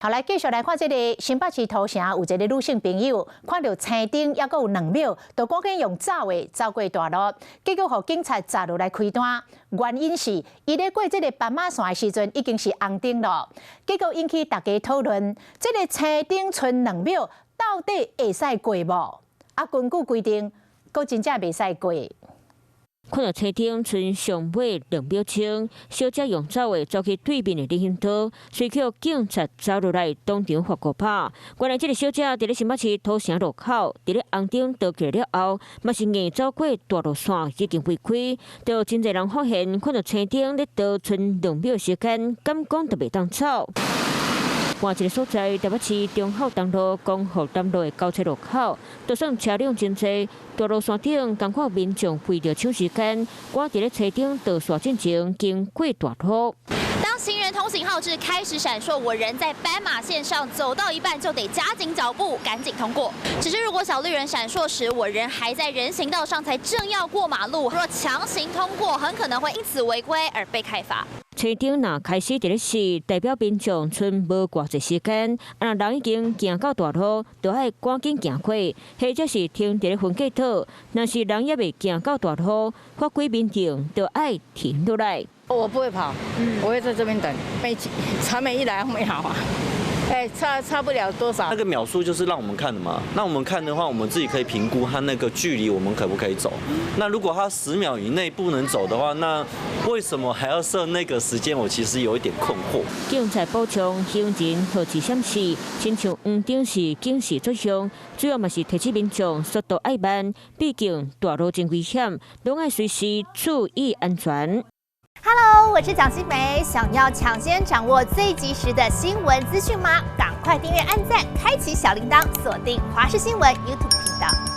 好，來繼續來看這个新北市土城有一个女性朋友，看著青燈猶閣有2秒，就趕緊用走的走過大路，結果予警察截落來開單。原因是伊咧過這个斑馬線的時陣已經是紅燈囉，結果引起大家討論，這个青燈賰2秒到底會使過無？啊，根據規定，閣真正袂使過。看著青燈賰上尾2秒鐘，小姐用走的走去對面的人行道，隨予警察走落來當場罰500。原來這个小姐佇咧新北市土城路口，佇咧紅燈倒起了後，嘛是硬走過大路線，已經違規。就真濟人發現，看著青燈咧倒賰兩秒時間，敢講就袂當走。換一个所在，台北市忠孝東路、光復南路的交叉路口，就算車輛真濟，大路線頂仝款民眾為著搶時間，趕佇咧青燈倒線進前經過大路。當行人通行號誌開始閃爍，我人在斑馬線上走到一半就得加緊腳步，趕緊通過。只是如果小綠人閃爍時，我人還在人行道上，才正要過馬路，若強行通過，很可能會因此違規而被開罰。青燈若開始佇咧熄，代表民眾賰無偌濟時間，啊，若人已經行到大路，就愛趕緊行過，或者是停佇咧分隔島。若是人猶未行到大路，法規民眾就愛停落來。我不會跑，我會在這邊等。沒差沒一來沒好啊，哎，差不了多少。那個秒數就是讓我們看的嘛。那我們看的話，我們自己可以評估它那個距離，我們可不可以走？那如果它10秒以內不能走的話，那為什麼還要設那個時間？我其實有一點困惑。警察補充，行人號誌閃示，親像黃燈是警示作用，主要嘛是提醒民眾速度愛慢，畢竟大路真危險，攏愛隨時注意安全。 Hello，我是蔣新梅，想要搶先掌握最及時的新聞資訊嗎？趕快訂閱、按讚、開啟小鈴鐺，鎖定華視新聞 YouTube 頻道。